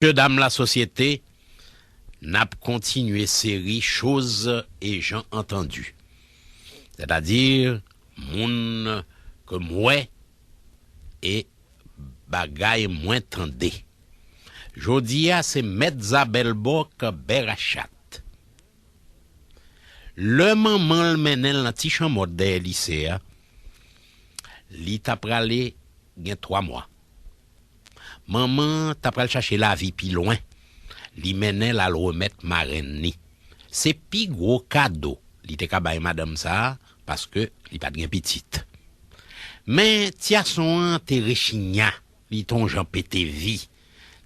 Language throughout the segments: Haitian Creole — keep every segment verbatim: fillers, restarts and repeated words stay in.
Mesye dam lasosyete, n ap kontinye seri Choses et gens entendus. Sètadi, moun ke m wè e bagay mwen tande. Jodi a, se Mèt Zabèlbòk Bè Rachat. Lè manman l mennen l nan ti chanm wòt dèyè lise a, li ta prale gen twa mwa. Manman an ta pral chache lavi pi lwen. Li mennen l al remèt marenn li. Se pi gwo kado li te ka bay madanm sa a, paske li pa t gen pitit. Men, tyason an te rechinya, li te yon jan pete vi,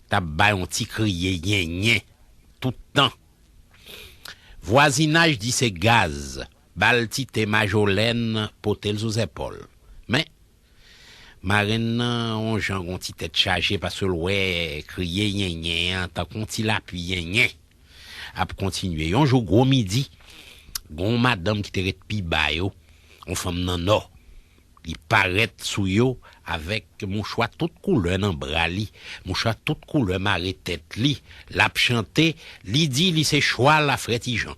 t ap bay yon ti kriye yenyen tout tan. Vwazinaj di se gaz, ba l ti te majolèn, pote l sou zèpòl. Men, marenn nan, yon jan, gon ti tèt chaje, paske l wè kriye yenyen an tankou yon ti lapli yenyen ap kontinye. Yon jou gwo midi, gon madanm ki te ret pi ba yo, yon fanm nan Nò, li parèt sou yo avèk mouchwa tout koulè nan bra li, mouchwa tout koulè mare tèt li, l ap chante, li di li se chwal a Frè Ti Jan.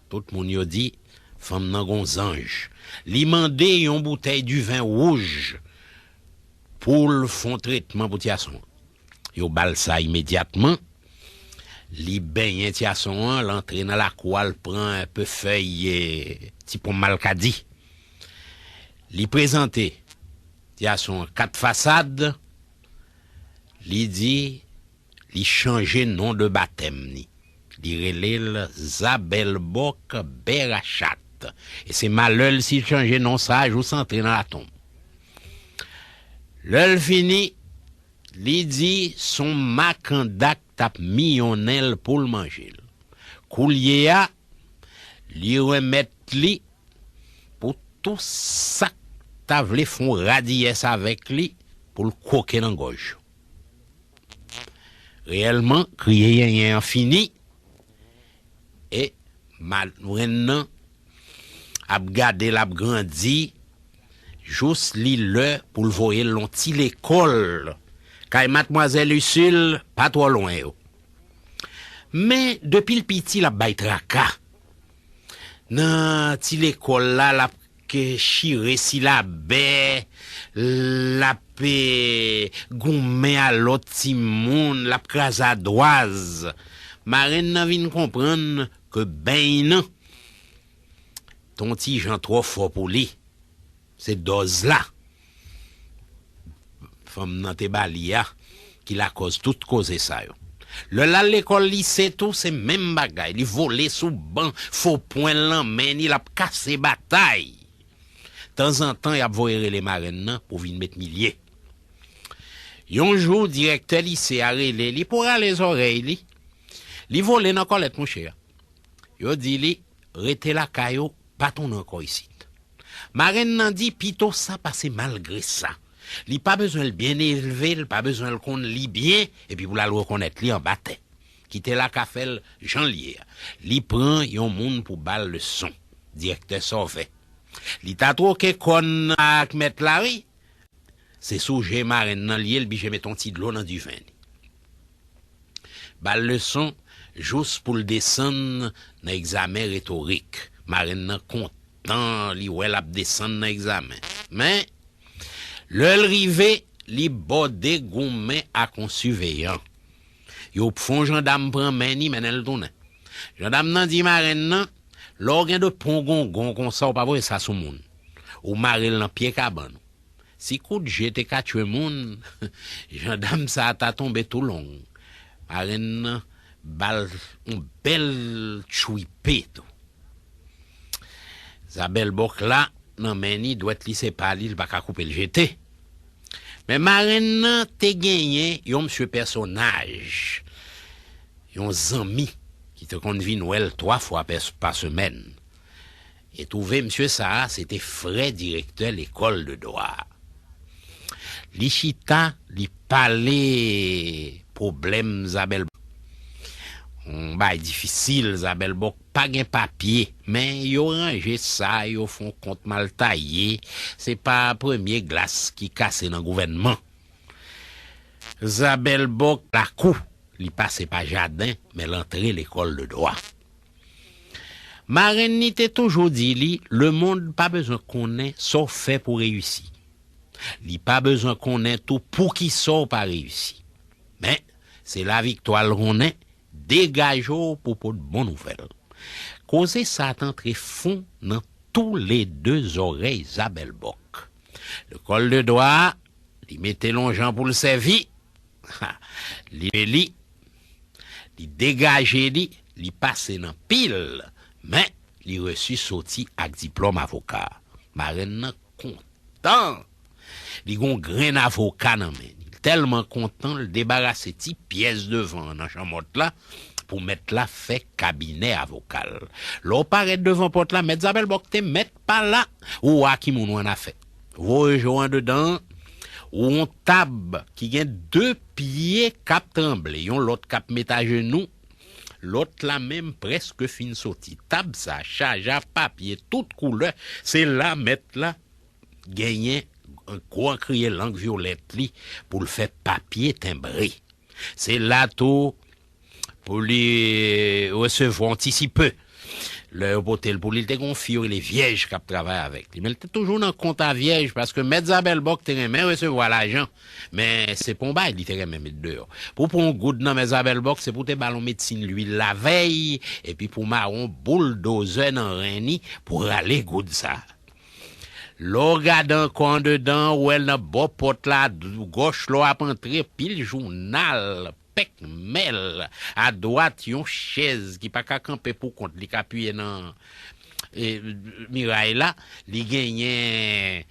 Tout moun yo di, fanm nan gon zanj. Li mande yon boutèy diven wouj pou l fè yon tretman pou tyason an. Yo ba l sa imedyatman. Li benyen tyason an, l antre nan lakou a, l pran enpe fèy, eh, ti pon malkadi. Li prezante tyason an kat fasad, li di li chanje non de batèm ni. Li rele l Zabèlbòk Bè Rachat. E se malè l si l chanje non sa a jous antre nan latonm. Lè l fini, li di s on makanda k t ap miyonnen l pou l manje l. Koulye a, li remèt li pou tou sa k ta vle fè yon radiyès avèk li pou l kwoke nan gòj yo. Reyèlman, kriye yenyen an fini, e marenn nan ap gade l ap grandi, jous li lè pou l voye l yon ti lekòl kay Madmwazèl Usul, pa twò lwen yo. Men, depi l piti, l ap bay traka. Nan ti lekòl la, l ap ke chire silabè, l ap, eh, goumen a lòt timoun, l ap kraze adwaz. Marenn nan vin konprann ke beny nan t on ti jan twò fò pou li. Se dòz la fanm nan te ba li a ki lakòz tout koze sa yo. Lè l al lekòl lise tou, se menm bagay. Li vole sou ban, fo pwen l nan men ni, l ap kase batay. Tanzantan, y ap voye rele marenn nan pou vin met milye. Yon jou, direktè lise a rele li pou rale zòrèy li. Li vole nan kòlèt mouche a. Yo di li, rete lakay ou, pa tounen ankò isit. Marenn nan di pito sa pase malgre sa. Li pa bezwen l byen elve, li pa bezwen l konn li byen, epi pou l al rekonèt li anba tè. Kite l ak afè l jan l ye a. Li pran yon moun pou ba l leson. Direktè Sòvè. Li ta twoke kòn ak mèt la, wi. Se sou je marenn nan l ye, l blije met yon ti dlo nan diven li. Ba l leson jous pou l desann nan egzamen retorik. Marenn nan kontan, li wè l ap desann nan egzamen. Men, lè l rive, li bòde goumen ak yon siveyan. Yo fè yon jandam pran men ni, mennen l tounen. Jandam nan di marenn nan, lè w gen de pon gongon konsa, w pa voye sa sou moun. Ou mare l nan pye kabann ou. Si kout je te ka tchwe moun, jandam sa a ta tonbe tou long. Marenn nan ba l yon bèl tchwipe tou. Zabèlbòk la, nan men ni, dwèt li se pa li, li pa ka koupe l jete. Men marenn nan te genyen yon msye pèsonaj, yon zanmi, ki te konn vin wè l twa fwa pè, pa semèn. E twouve msye sa a, se te frè direktè lekòl de dwa a. Li chita, li pale pwoblèm Zabèlbòk. Yon bagay difisil, Zabèlbòk pa gen papye, men yo ranje sa, yo fè yon kont mal taye. Se pa premye glas ki kase nan gouvènman. Zabèlbòk lakou. Li pase pa jaden, men l antre lekòl de dwa. Marenn li te toujou di li, lemonn pa bezwen konnen sa w fè pou reyisi. Li pa bezwen konnen tou poukisa w pa reyisi. Men, se laviktwa l konnen, degaje w pou pot bon nouvèl. Koze sa t antre fon nan toulede zòrèy Zabèlbòk. Lekòl de dwa a, li mete l on jan pou l sèvi. Ha, li, li, li degaje li, li pase nan pil, men li resi soti ak diplòm avoka. Marenn nan kontan. Li gon grenn avoka nan men li. Tèlman kontan, l debarase ti pyès devan an nan chanmòt la pou mèt la fè kabinè avoka l. Lè w parèt devan pòt la, mèt Zabèlbòk te mèt pa la, ou a ki moun w annafè. Voye je w andedan an, ou on tab ki gen de pye k ap tranble, yon lòt k ap met ajenou, lòt la menm prèske fin soti. Tab sa chaje a papye tout koulè, se la mèt la genyen gwo ankriye lang vyolèt li pou l fè papye tenbre. Se la tou pou li resevwa on ti sipe. Lè yo pote l pou li, li te gen on fi yo rele Vyèj k ap travay avèk li. Men li te toujou nan kont a Vyèj, paske mèt Zabèlbòk te renmen resevwa lajan. Men se pa on bagay li te renmen met deyò. Pou w pran on goud nan men Zabèlbòk, se pou w te ba l on medsin lwil lavèy, epi pou w mare on bouldozè nan ren li pou rale goud sa. Lè w gade ankò andedan, ou wè l nan bò pòt la, gòch la w ap antre, pil jounal, pèkmèl, adwat yon chèz ki pa ka kanpe pou kont li, k apiye nan e, miray la, li genyen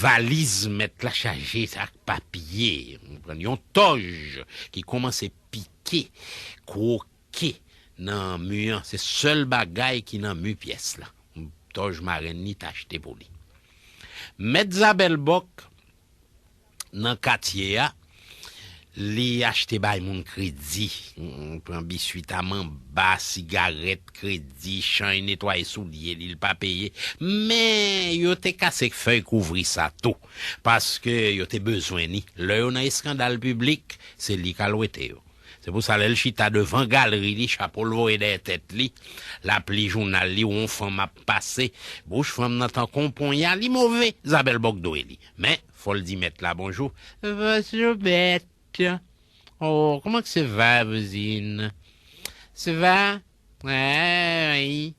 valiz mèt la chaje ak papye, w konprann, yon tòj ki kòmanse pike, kwoke nan mi an. Se sèl bagay ki nan mi pyès la. Tòj marenn li t achte pou li. Mèt Zabèlbòk nan katye a, li achte bay moun kredi. Mm, pran biswit a manba, sigarèt kredi, chay netwaye soulye li, li pa peye. Men yo te kase fèy kouvri sa tou, paske yo te bezwen li. Lè yo nan eskandal piblik, se li k al wete yo. Se pou sa, lè l chita devan galri li, chapo l voye dèyè tèt li, l ap li jounal li, ou on fanm ap pase, bouch fanm nan tankou on ponya, li move, Zabèlbòk dwe li. Men, fò l di mèt la bonjou. Bonjou, mèt. Oh, comment que ça va, voisine? Ça va? Ouais, oui.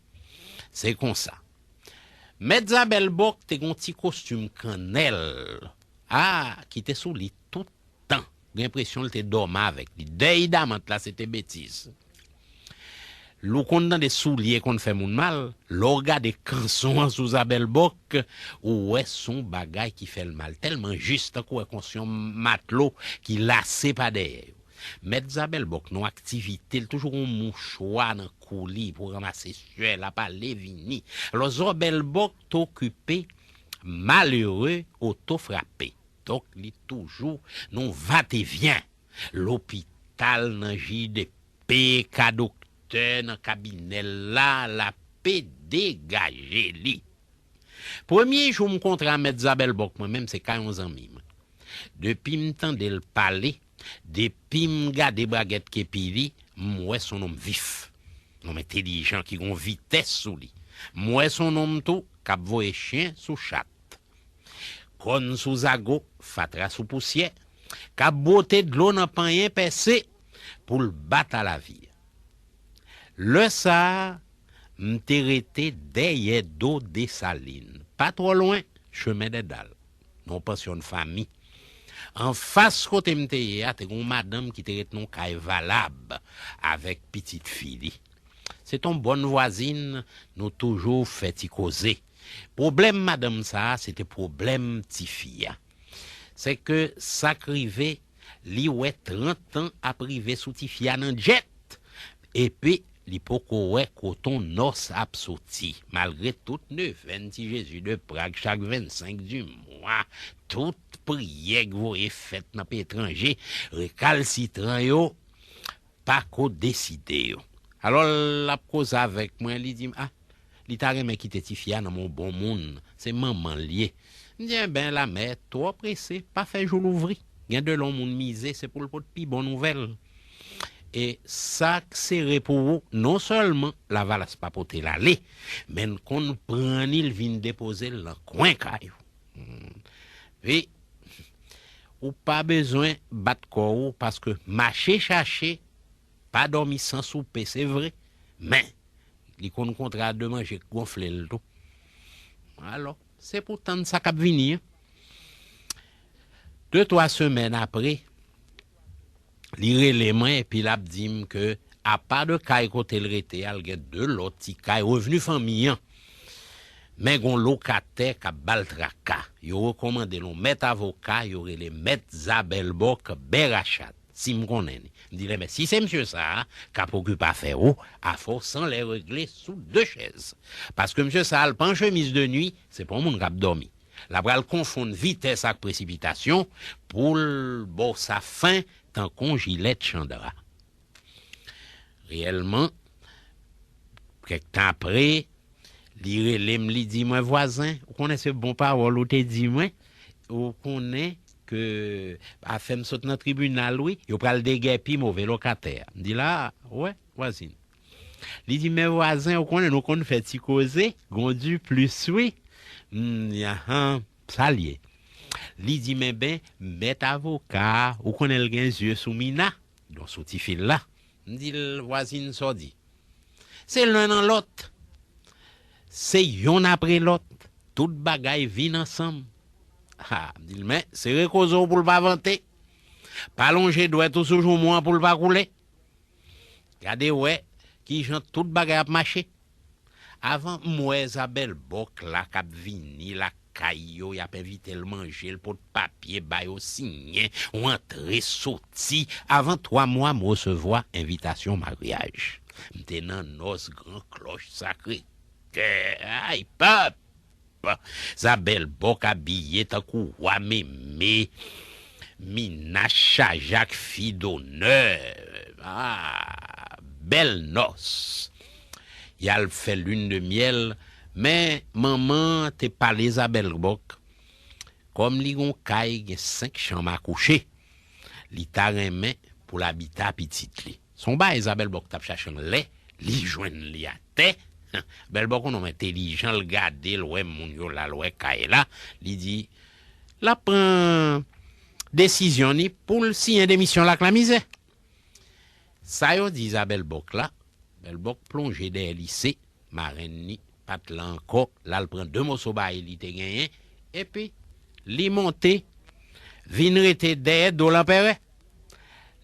Se konsa. Mèt Zabèlbòk te gon ti kostim kannèl, a, ki te sou li tout tan. Gen enpresyon l te dòmi avèk li. Dèy damant la, se te betiz. Lè w konn tande soulye konn fè moun mal, lè w gade kanson an sou Zabèlbòk, ou wè s on bagay ki fè l mal. Tèlman jis, tankou w wè kanson yon matlo ki lase pa dèyè yo. Mèt Zabèlbòk, nan aktivite, l toujou gon mouchwa nan kou li pou ranmase swè, l ap ale vini. Alò, Zabèlbòk t okipe malere oto frape. Donk, li toujou nan on vatevyen. Lopital, nan J D P, ka doktè, nan kabinè l la, l ape degaje li. Premye jou m kontre a mèt Zabèlbòk mwen menm, se kay yon zanmi mwen. Depi m tande l pale, depi m gade bragèt kepi li, m wè s on nonm vif. Nonm entelijan ki gon vitès sou li. M wè s on nonm tou k ap voye chen sou chat. Kòn sou zago, fatra sou pousyè, k ap bwote dlo nan panyen pèse pou l bat a lavi a. Lè sa a, m te rete dèyè do Desalin, pa twò lwen, chemen dè dal, nan yon pansyon fanmi. Anfas kote m te ye a, te gen yon madanm ki te ret nan yon kay valab avèk pitit fi li. Se t on bòn vwazin, nou toujou fè ti koze. Pwoblèm madanm sa a, se te pwoblèm tifi a. Se ke sa k rive, li wè trant an ap rive sou tifi a nan djèt, epi li poko wè kote on nòs ap soti. Malgre tout nevèn Ti Jezi de Prag chak vennsenk di mwa, tout priyè k voye fèt nan peyi etranje, rekalsitran yo pa ko deside yo. Alò, l ap koze avèk mwen, li di m, a, li ta renmen kite tifi a nan men yon bon moun, se manman l ye. M di, enben, lamè twò prese, pa fè jou louvri. Gen de lè yon moun mize, se pou l pot pi bon nouvèl. E sa k sere pou ou, non sèlman Lavalas pa pote l ale, men l konn pran ni l vin depoze l nan kwen kay ou. Hmm. Wi, ou pa bezwen bat kò ou, paske mache chache, pa dòmi san soupe, se vre, men li konn kontre a de manje k gonfle l tou. Alò, se pou tann sa k ap vini an. De twa semèn apre, li rele mwen epi l ap di m ke apa de kay kote l rete a, l gen de lòt ti kay revni fanmi an. Men gon lokatè k ap ba l traka. Yo rekòmande l yon mèt avoka, yo rele Mèt Zabèlbòk Bè Rachad, si m konnen li. M di l, enben, si se misye sa a k ap okipe afè ou, afè w san lè regle sou de chèz. Paske misye sa a, l pa an chemiz de nwi, se pa yon moun k ap dòmi. L ap pral konfonn vitès ak presipitasyon pou l ba w sa fen tankou yon jilèt chandra. Reyèlman, kèk tan apre, li rele m, li di mwen, vwazen, ou konnen se bon pawòl ou te di mwen, ou konnen ke afè m sot nan tribinal, wi, yo pral degèpi move lokatè a. M di l, a, wè, vwazin. Li di, men vwazen, ou konnen nou konn fè ti koze, gon diplis, wi. M di, ahan, sa l ye? Li di, men ben, mèt avoka a, ou konnen l gen zye sou Mina, donk sou tifi l la. M di l, vwazin, sa w di? Se len nan lòt. Se yonn apre lòt. Tout bagay vin ansanm. Ha, m di l, men, sere koze w pou l pa vante. Pa lonje dwèt ou sou joumou an pou l pa koule. Gade wè kijan tout bagay ap mache. Avan m wè Zabèlbòk la k ap vini lakay yo, y ap envite l manje, l pot papye ba yo siyen, ou antre soti. Avan twa mwa, m resevwa envitasyon maryaj. M te nan nòs Gran Klòch Sakre Kè. Ay, pèp! Zabèlbòk abiye tankou wa Meme, Mina chaje ak fi donè. Ah, bèl nòs. Y al fè lin de myèl, men manman te pale Zabèlbòk. Kòm li gon kay gen senk chanm a kouche, li ta renmen pou l abite a pitit li. Se yon bagay Zabèlbòk t ap chache anlè, li jwenn li atè. Bèlbòk yon nonm entèlijan, l gade, l wè moun yo la, l wè kay la, li di, l ap pran desizyon ni pou l siyen demisyon l ak lamizè. Sa yo di Zabèlbòk la, Bèlbòk plonje dèyè lise, marenn ni pa t la ankò, l al pran de moso bayi li te genyen, epi li monte, vin rete dèyè do Lanperè.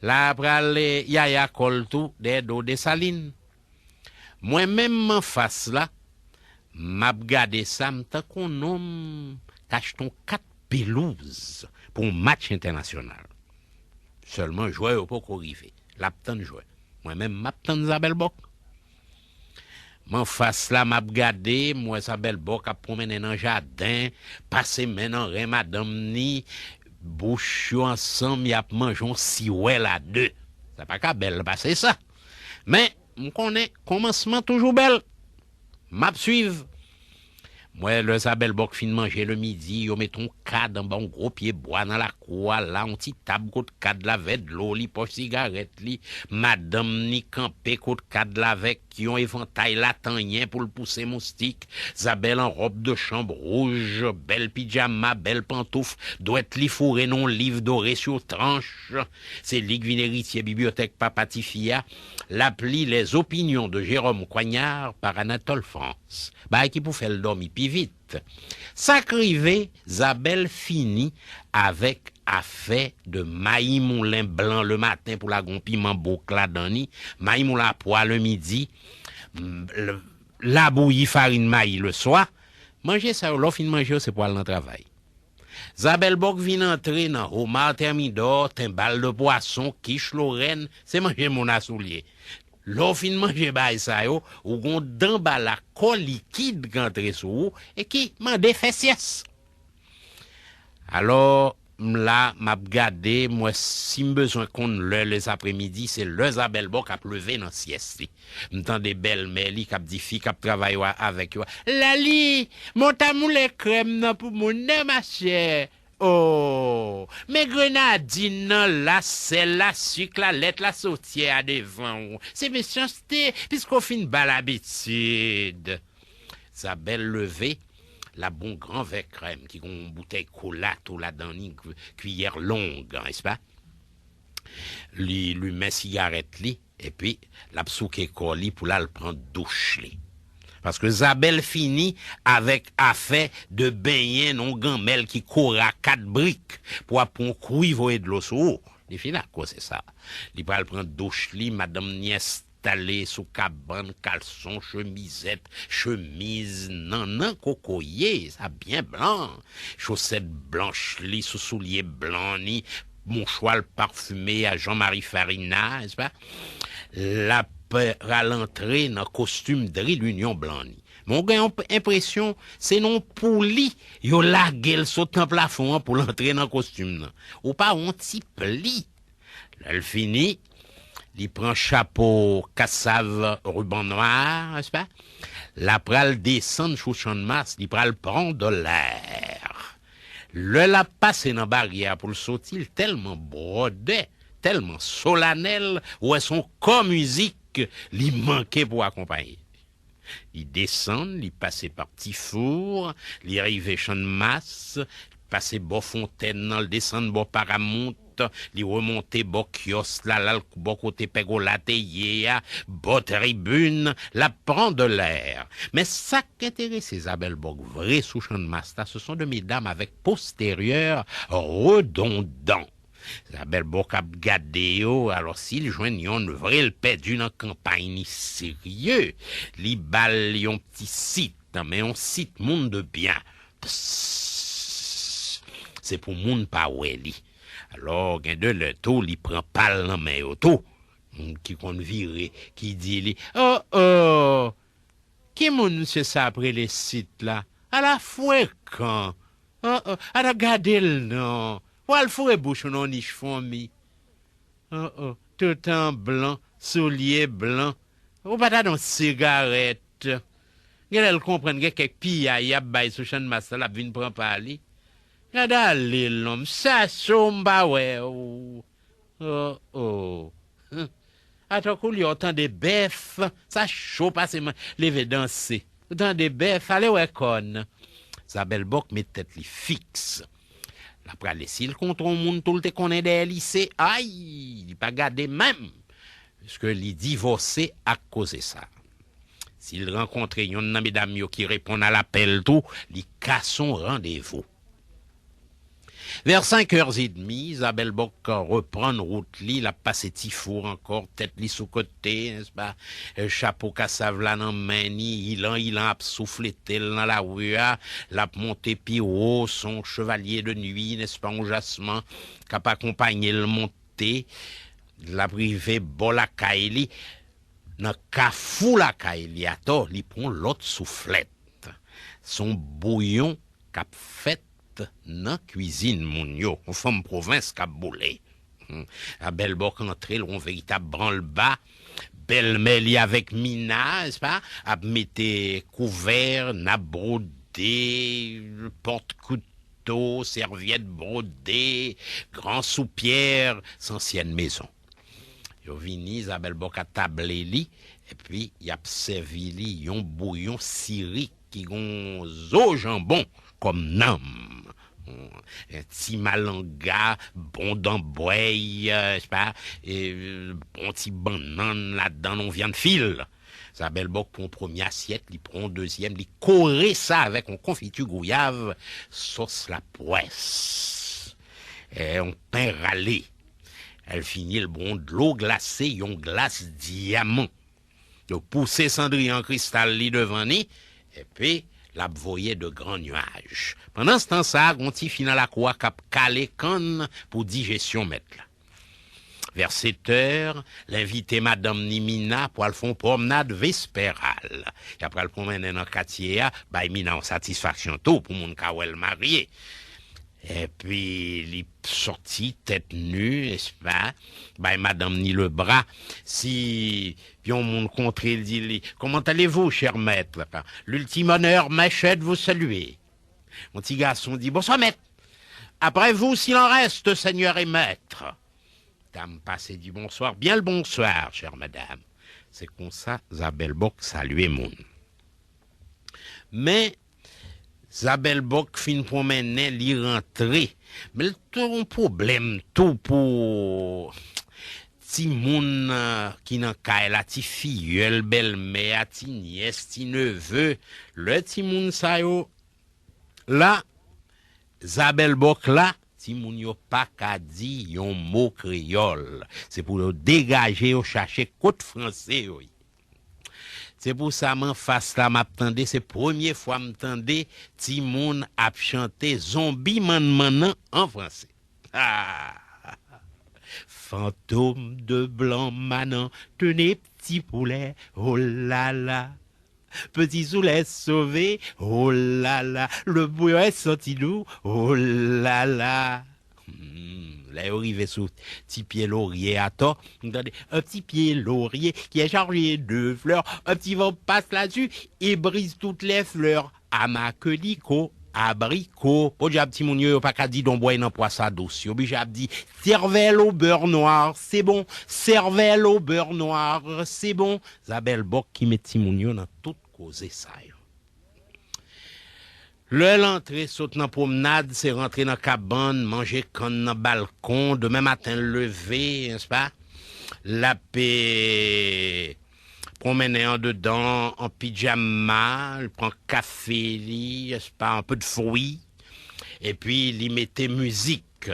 La pral, eh, yaya kò l tou, dèyè do Desalin. Mwen menm m anfas la, m ap gade sa, m tankou yon nonm k achte yon kat pelouz pou yon match entènasyonal. Sèlman jwè yo poko rive. L ap tann jwè. Mwen menm, m ap tann Zabèlbòk. M anfas la, m ap gade, m wè Zabèlbòk ap pwonmennen nan jaden, pase men nan ren madanm ni, bouch yo ansanm, y ap manje yon siwèl a de. Sa pa ka bèl pase sa. Men, m konnen kòmansman toujou bèl. M ap swiv. M wè lè Zabèlbòk fin manje le midi, yo met yon kad anba yon gwo pye bwa nan lakou a la, yon ti tab kot kad la, vè dlo li, pòch sigarèt li, madanm ni kanpe kot kad la avèk yon evantay latanyen pou l pouse moustik, Zabèl an ròb de chanm wouj, bèl pidjama, bèl pantouf, dwèt li foure nan yon liv dore sou tranch. Se li k vin eritye bibliyotèk papa tifi a. L ap li Les Opinions de Jérôme Coignard par Anatole France. Bagay ki pou fè l dòmi pi vit. Sa k rive, Zabèl fini avèk afè de mayi moulen blan lematen pou lage yon piman bouk ladan ni, mayi moulen a pwa lemidi, m, l, labouyi farin mayi leswa. Manje sa yo, lè w fin manje yo, se pou w al nan travay. Zabèlbòk vin antre nan homa tèmidò, tenbal de pwason, kich lorèn, se manje moun asou l ye. Lè w fin manje bagay sa yo, ou gon danbala kò likid k antre sou ou e ki mande fè syès. Alò, m la, m ap gade, m wè si m bezwen konn lè lezapremidi, se lè Zabèlbòk ap leve nan syès li. M tande bèlmè li k ap di fi k ap travay yo a, avèk yo a, Lali, men w ta moulen krèm nan pou moun nan, machè. o! Men grenadin nan la, sèl la, sik la, lèt la, sotyè a devan w. Se mechanste, piske w fin ba l abitid. Zabèl leve, l ap bon gran vè krèm ki gon boutèy kola tou ladan li, kiyè long, nèspa? Li limen sigarèt li, epi l ap souke kò li pou l al pran douch li. Paske Zabèl fini avèk afè de benyen nan yon ganmèl ki kora kat brik pou ap pran kwi voye dlo sou ou. Li fin ak koze sa. Li pral pran douch li, madanm ni enstale sou kabann, kalson, chemizèt, chemiz, nannan kokoye, sa byen blan, chosèt blanch li sou soulye blan ni, mouchwa l pafime a Jean Marie Farina, nèspa? L ap pral antre nan kostim dri linyon blan ni. Men w gen yon enpresyon se nan yon pouli yo lage l sot nan plafon an pou l antre nan kostim nan. Ou pa wè yon ti pli. Lè l fini, li pran chapo kasav riban nwa, nèspa? L ap pral desann sou Channmas, li pral pran de lè. Lè l ap pase nan baryè a pou l soti, l tèlman bwòdè, tèlman solanèl, ou wè se yon kò mizik li manke pou akonpaye. Li desann, li pase pa Ti Fou, li rive Channmas, pase bò fontèn nan, l desann bò Paramount, li remonte bò kyòs la, l al bò kote pègola te ye a, bò tribin, l ap pran de lè. Men sa k enterese Zabèl Bòk vre sou Channmas la, se son de medam avèk posteryè redondan. Zabèl Bòk ap gade yo, alò si l jwenn yonn vre, l pèdi nan kanpay ni serye. Li ba l yon ti sit, nan men yon sit moun de byen. Pss, se pou moun pa wè li. Alò, gen de lè tou, li pran pa l nan men yo tou. Moun ki konn vire, ki di li, o, o, ki moun misye sa ap rele sit la? Ala frekan! O, o, ala gade l non! W al foure bouch ou nan nich fonmi. O, o, tout an blan, soulye blan. Ou pa ta nan sigarèt. Genlè l konprann gen kèk piyay y ap bay sou Channmas la, l ap vin pran pa li. Gad ale l non, m chache w m pa wè w. O, o. Atò koulye w tande bèf, sa cho pase m leve danse. Ou tande bèf, ale wè kòn. Zabèl Bòk met tèt li fiks. L ap prale, si l kontre yon moun tou l te konnen dèyè lise, ay, li pa gade menm. Piske li divòse ak koze sa. Si l rankontre yonn nan medam yo ki reponn a lapèl tou, li kase yon randevou. Vè senk è edmi, Zabèl Bòk reprann wout li, l ap pase Ti Fou ankò, tèt li sou kote, nèspa? Chapo kasav la nan men ni, ilan ilan ap souflete l nan lari a, l ap monte pi wo, se yon chevalye de nwi, nèspa, yon jasman k ap akonpanye l monte. L ap rive bò lakay li, nan kafou lakay li atò, li pran lòt souflèt. Se yon bouyon k ap fèt nan kwizin moun yo, yon fanm pwovens k ap boule. Hmm. Zabèl Bòk antre, l yon veritab branlba. Bèlmè li avèk Mina, nèspa, ap mete kouvè, nap bwode, pòt kouto, sèvyèt bwode, gran soupyè, se ansyèn mezon. Yo vini, Zabèl Bòk a table li, epi y ap sèvi li yon bouyon siri ki gon zo janbon kòm nanm. Yon ti malanga, bon danbwèy, nèspa, e, bon ti bannann ladan l, yon vyann fil. Zabèl Bòk pran premye asyèt, li pran dezyèm, li kore sa avèk yon konfiti gouyav, sòs lapwès, e, yon pen rale. Lè l fini, l bon dlo glase, yon glas dyaman. Yo pouse sandriyan kristal li devan ni, epi l ap voye de gran nyaj. Pandan se tan sa, gon tifi nan lakou a k ap kale kann pou dijesyon mèt la. Vè sèt è, l envite madanm ni Mina pou al fè yon pwomnad vesperal. Y ap pral pwomennen nan katye a, bay Mina yon satisfaksyon tou pou moun ka wè l marye. Epi li sòti tèt ni, nèspa, bay madanm ni lebra. Si yon moun kontre l, di li, comment allez-vous, cher maître? L'ultime honneur m'achève de vous saluer. Yon ti gason di, bonswa mèt. Après vous, s'il en reste, seigneur et maître. Dam pase di bonswa. Byen l bonswa, chère madame. Se konsa Zabèlbòk salye moun. Men, Zabèlbòk fin pwonmennen, li rantre. Men l te yon pwoblèm tou pou timoun, eh, ki nan kay la, ti fiyèl, bèlmè a, ti nyès, ti neve. Lè timoun sa yo la, Zabèlbòk la, timoun yo pa ka di yon mo kreyòl. Se pou yo degaje yo chache kot franse yo ye. Se pou sa m anfas la m ap tande, se premye fwa m tande timoun ap chante Zonbi Mannmann nan an franse. Ah! Fantôme de blanc manant, tenez petit poulet, oh là là. Petit poulet sauvé, oh là là. Le poulet sorti doux, oh là là. Hmm, lè yo rive sou ti pye lorye atò, m tande un petit pied laurier qui est chargé de fleurs, un petit vent passe là-dessus et brise toutes les fleurs. Amakeliko, abriko. Podyab timoun yo, yo pa ka di donbwèy nan pwa sa dous. Yo oblije ap di cervelle au beurre noir, c'est bon. Cervelle au beurre noir, c'est bon. Zabèlbòk ki met timoun yo nan tout koze sa yo. Lè l antre sot nan pwomnad, se rantre nan kabann, manje kann nan balkon. Demen maten l leve, nèspa? L ap, eh, pwonmennen andedan an pijama, li pran kafe li, nèspa, un peu de fruit, epi li mete mizik,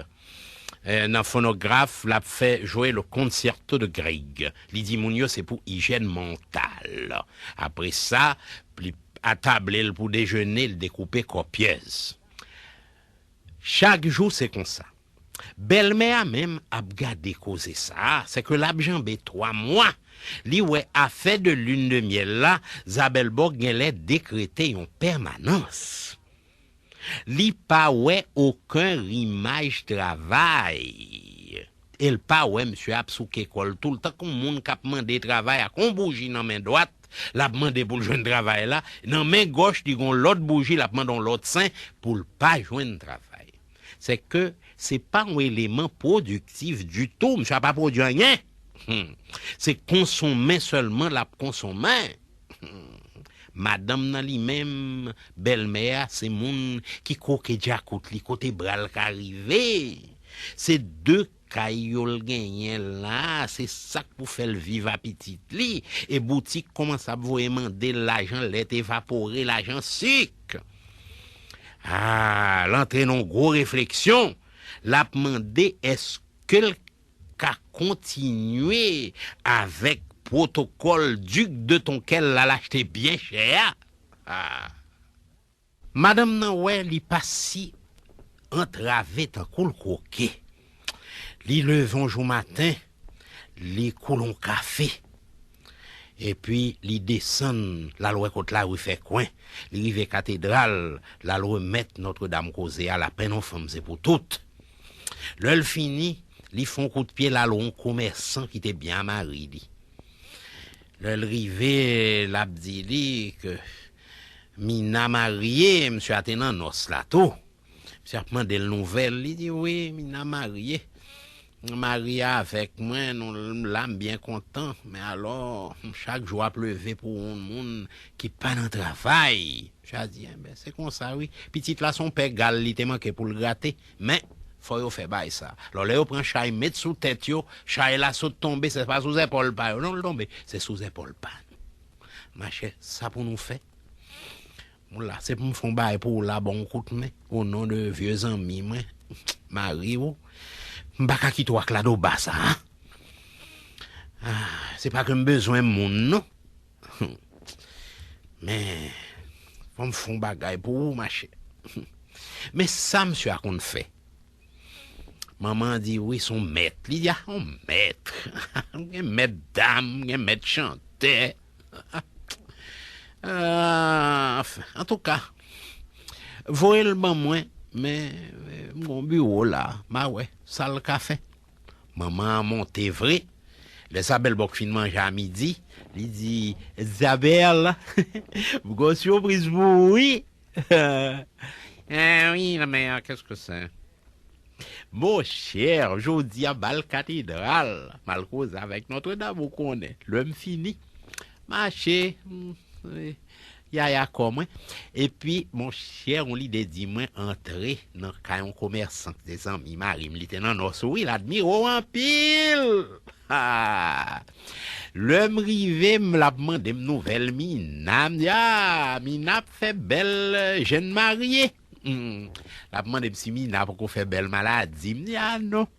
eh, nan fonograf, l ap fè jwe le Concerto de Grieg. Li di moun yo se pou ijèn mantal. Apre sa, li atable l pou dejene, l dekoupe kòpyèz. Chak jou se konsa. Bèlmè a menm ap gade koze sa a, sèke l ap janbe twa mwa. Li wè afè de lin de myèl la, Zabèlbòk genlè dekrete yon pèmanans. Li pa wè okenn rimaj travay. E l pa wè misye ap souke kò l tou l, tankou moun k ap mande travay ak yon bouji nan men dwat, l ap mande pou l jwenn travay la, nan men gòch li gen yon lòt bouji, l ap mande yon lòt sen pou l pa jwenn travay. Sèke se pa yon eleman pwodiktif ditou, misye a pa pwodui anyen. Hmm. Se konsonmen sèlman l ap konsonmen. Hmm. Madanm nan li menm, bèlmè a, se moun ki kwoke djakout li kote bra l ka rive. Se de kay yo l genyen la, se sa k pou fè l viv a pitit li. E boutik kòmanse ap voye mande l lajan lèt evapore, lajan sik. A, l antre nan yon gwo refleksyon. L ap mande èske l ka kontinye avèk pwotokòl Duc de Tonquelle la l achte byen chè a. A. Madanm nan wè li pa si antrave tankou l kwoke. Li leve yon jou maten, li koule yon kafe. Epi li desann, l al wè kot lari fè kwen. Li rive katedral, l al remèt Nòtredam koze a, lapenn yon fanm se pou tout. Lè l fini, li fè yon kout pye, l al wè yon komèsan ki te byen a mari li. Lè l rive, l ap di li ke Mina marye, misye a te nan nòs la tou. Misye ap mande l nouvèl, li di, "Wi, Mina marye. Mari a avèk mwen, nou la, m byen kontan. Men alò, chak jou ap leve pou yon moun ki pa nan travay." Misye a di, "Enben, se konsa, wi. Pitit la se yon pè gal li te manke pou l grate. Men, fò yo fè bagay sa." Alò, lè yo pran chay met sou tèt yo, chay la sot tonbe, se pa sou zèpòl pa yo, non, l tonbe. Se sou zèpòl pa nou. Machè, sa pou nou fè? Moun la, se pou m fè yon bagay pou ou la, ba w yon kout men, o non de vye zanmi mwen, mari w. M pa ka kite w ak ladoba sa a. Ah, se pa ke m bezwen moun, non. Men, fò m fè yon bagay pou ou, machè. Men sa misye a konn fè. Manman an di, "Wi, se yon mèt." Li di, "A, yon mèt." Gen mèt dam, gen mèt chantè. Ah, anfen, antouka, voye l ban mwen, men, eh, m gon biwo la, m a wè sa l ka fè. Manman an monte vre. Lè Zabèlbòk fin manje a midi, li di, "Zabèl, m gon sipriz pou ou, wi." Eh wi, la mère, qu'est-ce que c'est? Monchè, jodi a, bal katedral, m al koze avèk Nòtredam, ou konnen, lè m fini, mache, hmm, eh, yaya kò mwen. Epi, monchè, yon lide di mwen antre nan kay yon komèsan ki te zanmi mari m, li te nan Nò Souri, l admire w anpil. Ha! Lè m rive, m l ap mande m nouvèl Mina. M di, "Ah, Mina ap fè bèl, euh, jèn marye." Hmm. L ap mande m si Mina poko fè bèl maladi. M di, "Ah, non."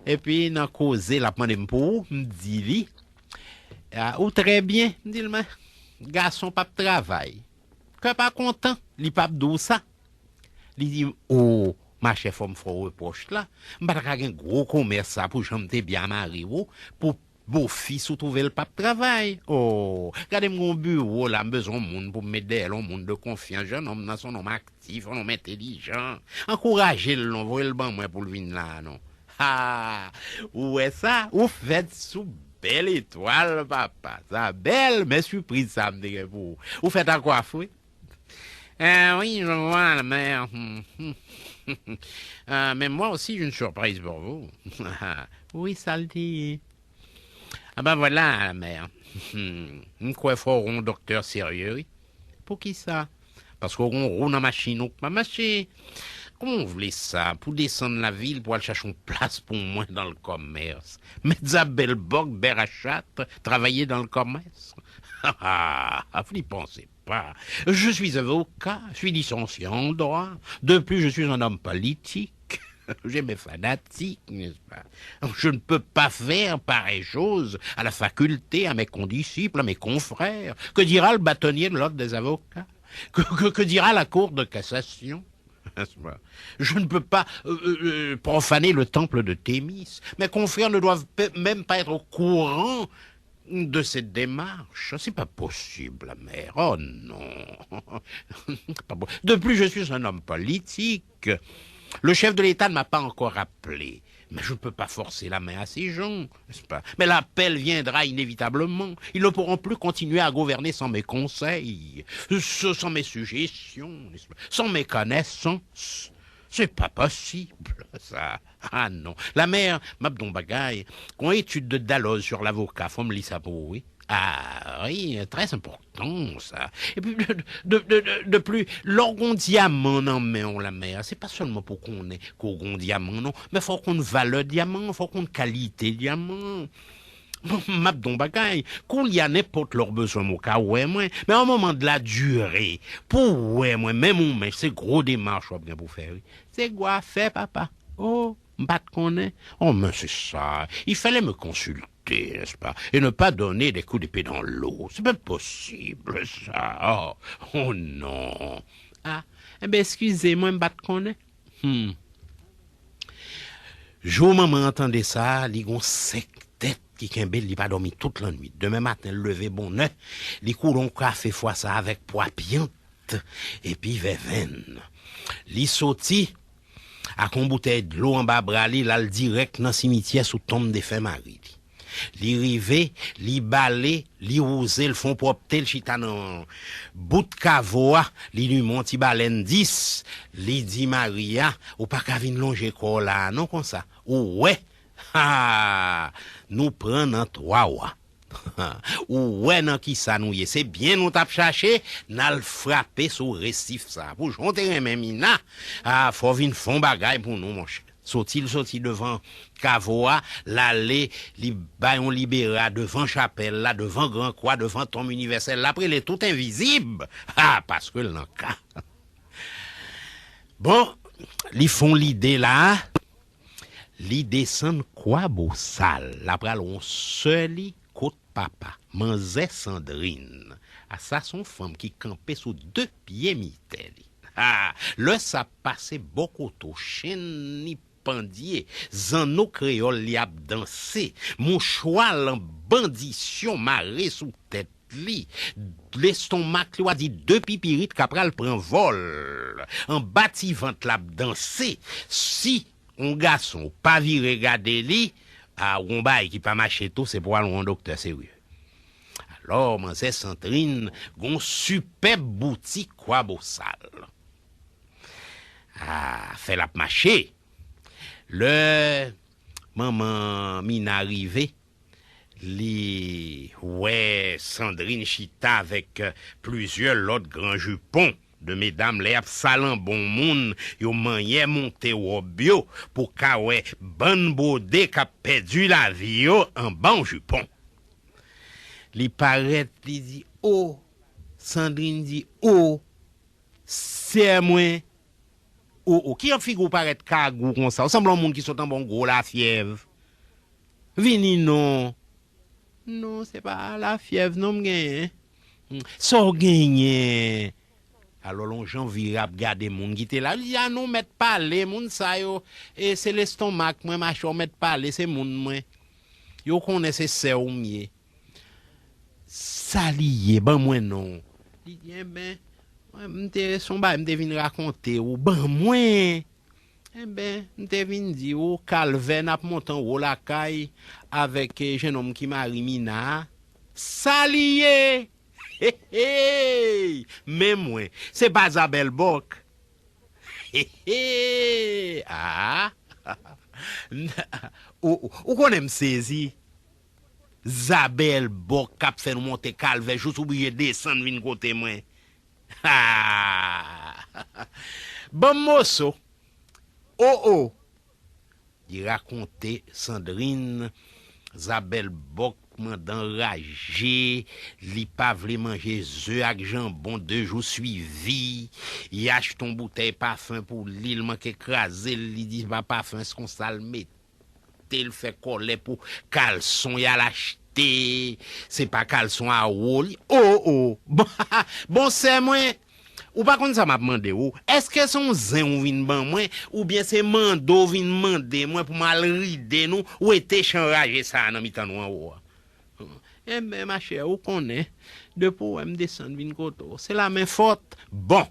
Epi, nan koze, l ap mande m pou ou. M di li, "Ah, ou trè byen." M di l, "Men, gason p ap travay. Kè pa kontan, li p ap di w sa." Li di m, "O, machè, fò m fè w repwòch la. M pa ta ka gen gwo komès sa pou jan m te byen mari w, pou bofis ou twouve l p ap travay. O, gade m gon biwo la, m bezwen yon moun pou m met dèyè l, yon moun de konfyans. Jennonm nan se yon nonm aktif, yon nonm entelijan. Ankouraje l non, voye l ban mwen pou l vin la non." Ha! Ou wè sa? Ou fèt sou bèl etwal, papa. Sa bèl, men sipriz sa m te gen pou ou. Ou fèt a kwaf, wi. Euh, oui, je vois, la mère. Euh, mais moi aussi, j'ai une surprise pour vous. Oui, sa l te ye. Ah ben voilà, la mère. M kwè fò w gon doktè serye, wi. Poukisa? Paske w gon wou nan machin ou k pa mache. Kòman w vle sa? Pou desann lavil pou al chache yon plas pou mwen dans le commerce. Mèt zabèl bòk bè rachat, travailler dans le commerce. Ah, ah, ah, flipan se pas. Je suis avocat, je suis licencié en droit. De plus, je suis un homme politique. J'ai mes fanatiques, n'est-ce pas? Je ne peux pas faire pareille chose à la faculté, à mes condisciples, à mes confrères. Que dira le bâtonnier de l'ordre des avocats? Que, que, que dira la cour de cassation? N'est-ce pas? Je ne peux pas euh, euh, euh, profaner le temple de Thémis. Mes confrères ne doivent pe- même pas être au courant de cette démarche. C'est pas possible, la mère. Oh non. Pas po- De plus, je suis un homme politique. Le chef de l'État ne m'a pas encore appelé. Mais je ne peux pas forcer la main à ces gens, n'est-ce pas? Mais l'appel viendra inévitablement. Ils ne pourront plus continuer à gouverner sans mes conseils, sans mes suggestions, n'est-ce pas? Sans mes connaissances. C'est pas possible, ça. Ah non. La mère, m ap di w yon bagay. Gon etid de Dalloz sur l'avocat, fò m li sa pou ou, wi. Ah, wi, trè enpòtan, sa. Epi, de, de, de, de, de pli, lè w gon dyaman nan men w, la mère, se pa sèlman pou konnen ke w gon dyaman, non, men fò w konn valè dyaman, fò w konn kalite dyaman. Bon, m ap di w yon bagay, koulye a, nenpòt lè w bezwen m, ou ka wè mwen, men à un moment de la durée, pou w wè mwen, menm ou menm, se gwo demach w ap gen pou fè, wi. Se gwo afè, papa. Oh, m pa t konnen. Oh, men se sa. Il fallait me consulter, n'est-ce pas? Et ne pas donner des coups d'épée dans l'eau. C'est pas possible, ça. Oh, oh non. Ah, enben, eskize mwen, m pa t konnen. Hmm. Jou manman an tande sa, li gon senk tèt ki kenbe l, li pa dòmi tout lannwit. Demen maten, l leve bonnè, li koule yon kafe fwa sa avèk pwa pyant epi vèvenn. Li soti ak yon boutèy dlo anba bra li, l al dirèk nan simityè sou tonm defen mari li. Li rive, li bale, li wouze, l fè yon pwòpte, l chita nan bout kavo a, li limen yon ti balèn dis, li di mari a, ou pa ka vin lonje kò w la a non konsa. Ou wè, ha! Nou pran nan twa wa. Ou wè nan kisa nou ye. Se byen nou t ap chache, n al frape sou resif sa. Pou jan w te renmen Mina, a, fò w vin fè yon bagay pou nou, monchè. Soti l soti devan kavo a, l ale, li bay yon libera devan chapèl la, devan gran kwa, devan tonm inivèsèl la, l ap rele tout envizib, a, paske l nan ka. Bon, li fè yon lide la a, li desann Kwabosal, l apral wè yon sè li kot papa, manzè Sandrin. A, sa se yon fanm ki kanpe sou de pye mitè li. Ha! Lè sa pase bò kote w, chenn li pandye, zanno kreyòl li ap danse, mouchwa l an bandisyon mare sou tèt li, lestomak li, w a di de pipirit k ap pral pran vòl. Anba ti vant l ap danse. Si yon gason pa vire gade li, a, gon bagay ki pa mache tou, se pou al wè yon doktè serye. Alò, manzè Sandrin gon sipèb bouti Kwabosal. A, fè l ap mache. Lè manman Mina rive, li wè Sandrine chita avèk plizyè lòt gran jipon de medam lè y ap salanbon moun, yo manyè monte wòb yo pou ka wè bann bwode k ap pèdi lavi yo anba yon jipon. Li parèt, li di, "O!" Sandrine di, "O, sè mwen! O, o, ki jan figi w parèt kagou konsa? Ou sanble yon moun ki sot anba yon gwo lafyèv. Vini non." "Non, se pa lafyèv non m genyen." "Sa w genyen?" Alò, l on jan vire ap gade moun ki te la. Li di, "A non, mèt pale, moun sa yo, e se lestonmak mwen, machè, w mèt pale, se moun mwen. Yo konnen se sè w m ye." "Sa li ye? Ban mwen non." Li di, "Enben, mwen, m te, se yon bagay m te vin rakonte ou. Ban mwen." "Enben, m te vin di ou, kalvè n ap monte anwo lakay avèk, eh, jennonm ki mari Mina a." "Sa li ye?" "Hey, hey! Men mwen, se pa Zabèl Bòk?" "Hey, hey! Ah! Ou, ou, ou konnen m sezi. Zabèl Bòk k ap fè nou monte kalvè jous ou blije desann vin kote mwen. Ha! Ban m moso. O, o!" Li rakonte Sandrine, Zabèl Bòk mandan raje, li pa vle manje ze ak janbon de jou swivi, li achte yon boutèy pafen pou li, l manke kraze l, li di se pa pafen, se konsa l mete l, fè kòlè pou kalson y al achte, se pa kalson a wo li. O, o! Bon, bon, sè mwen, ou pa konn sa m ap mande w? Èske se yon zen ou vin ban mwen, oubyen se mande w vin mande mwen pou m al ride nou, wete chan raje sa a nan mitan nou anwo a? Enben, machè, ou konnen, depi w wè m desann vin kote w, se la men fòt. Bon,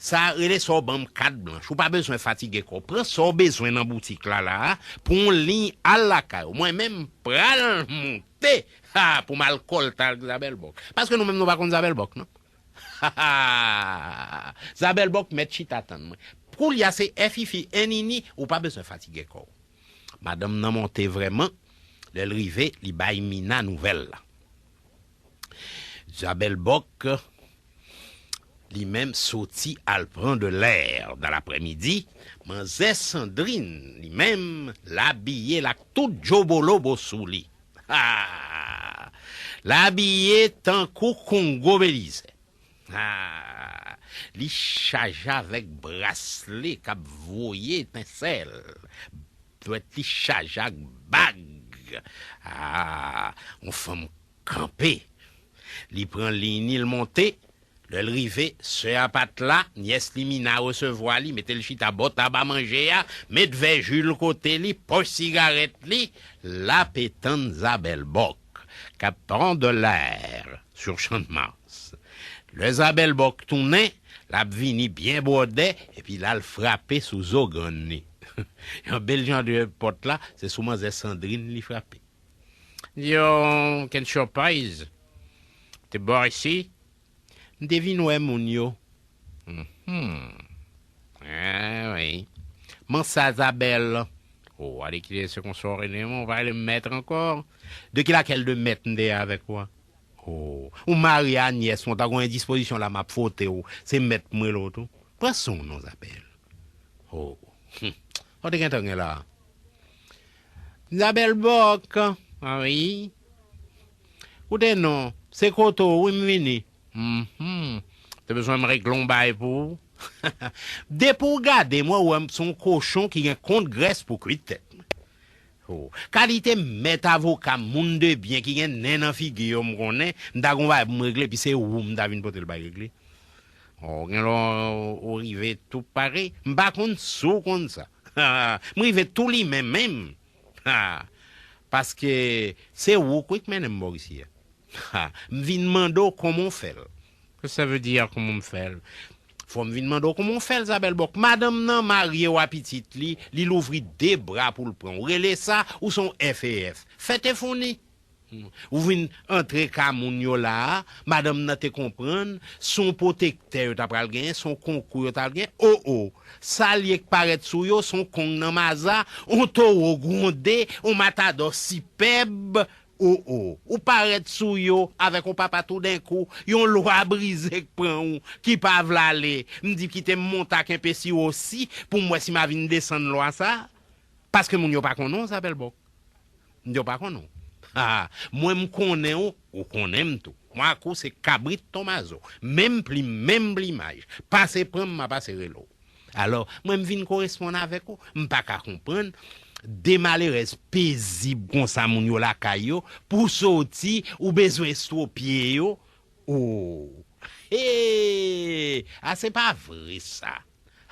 sa rele sa w ban m kat blanch. Ou pa bezwen fatige kò w. Pran sa w bezwen nan boutik la, la a, pou yon liy al lakay ou. Mwen menm, m pral monte, ha, pou m al kòlte ak Zabèl Bòk. Paske nou menm, nou pa konn Zabèl Bòk, non. Zabèl Bòk mèt chita tann mwen. Koulye a se F I F I N I N I, ou pa bezwen fatige kò w. Madanm nan monte vrèman, lè l rive, li bay Mina nouvèl la. Zabèl Bòk, li menm, soti al pran de lè nan laprèmidi, manzè Sandrine, li menm, l abiye l ak tout djobolobo sou li. Ha! L abiye tankou Kongo Belize. Ah, li chaje avèk braslè k ap voye etensèl. Dwèt li chaje ak bag. Ah, yon fanm kanpe. Li pran liy ni l monte. Lè l rive, sè a pa t la, nyès li Mina resevwa li, mete l chita bò tab a manje a, met vè ji l kote li, pòch sigarèt li, l ape tann Zabèl Bòk, k ap pran de lè sou Channmas. Lè Zabèl Bòk tounen, l ap vini byen bwòdè, epi l al frape sou zo grann li. Yon bèl jan de pòt la, se sou manzè Sandrine li frape. Yo, Ken Chopaz, te bò isi? M te vin wè moun yo. Mhm. Ah, wi. Mansa Zabèl. Oh, ale kite se konsa w rele mwen, ou pa rele m mèt ankò. De ki lakèl de mèt m te ye avèk ou a? Oh, ou marye a nyès mwen, ta gon endispozisyon la m ap fwote w. Se mèt m rele w tou. Pran swen w non, Zabèl. Oh. Hmm. Ou te gentan gen la. Zabèl Bòk. Ah, wi. Koute non, se kote w wi m vini. Mhm. Te bezwen m regle yon bay pou ou. Depi w gade m, w wè m se yon kochon ki gen kont grès pou kwit tèt mwen. Oh. Kalite mèt avoka, moun de byen ki gen nen nan figi yo m konnen, m ta gon bay pou m regle, epi se ou m ta vin pote l bay regle. Oh, gen lè w rive tou pare, m pa konn si w konn sa. M rive tou limen menm. Ha! Paske se ou wi k mennen m bò isi a. Ha! M vin mande w kòman w fè l. Sa vle di a kòman m fè l? Fò m vin mande w kòman w fè l, Zabèl Bòk. Madanm nan marye w a pitit li, li louvri de bra pou l pran w. Rele sa, ou se yon F E F. Fè te founi. Ou vin antre ka moun yo la a, madanm nan te konprann, se yon pwotektè yo ta pral genyen, se yon konkou yo ta pral genyen. O, o, sa l ye k parèt sou yo, se yon kong nan maza, yon towo gwonde, yon matadò sipèb. O, o, ou parèt sou yo avèk yon papa toudenkou, yon lwa brize k pran ou, ki pa vle ale. M di kite m monte ak enpesi osi pou m wè si m a vin desann lwa sa. Paske moun yo pa konnen w, Zabèlbòk. Moun yo pa konnen w. Ha, mwen m konnen w, ou konnen m tou. Mwen ak ou se kabrit Tomazo. Menm plim, menm plimaj. Pase pran m, m a pase rele w. Alò, mwen m vin koresponn avèk ou. M pa ka konprann de malerèz pezib konsa moun yo lakay yo, pou soti, ou bezwen estwopye yo. O, he, a se pa vre sa.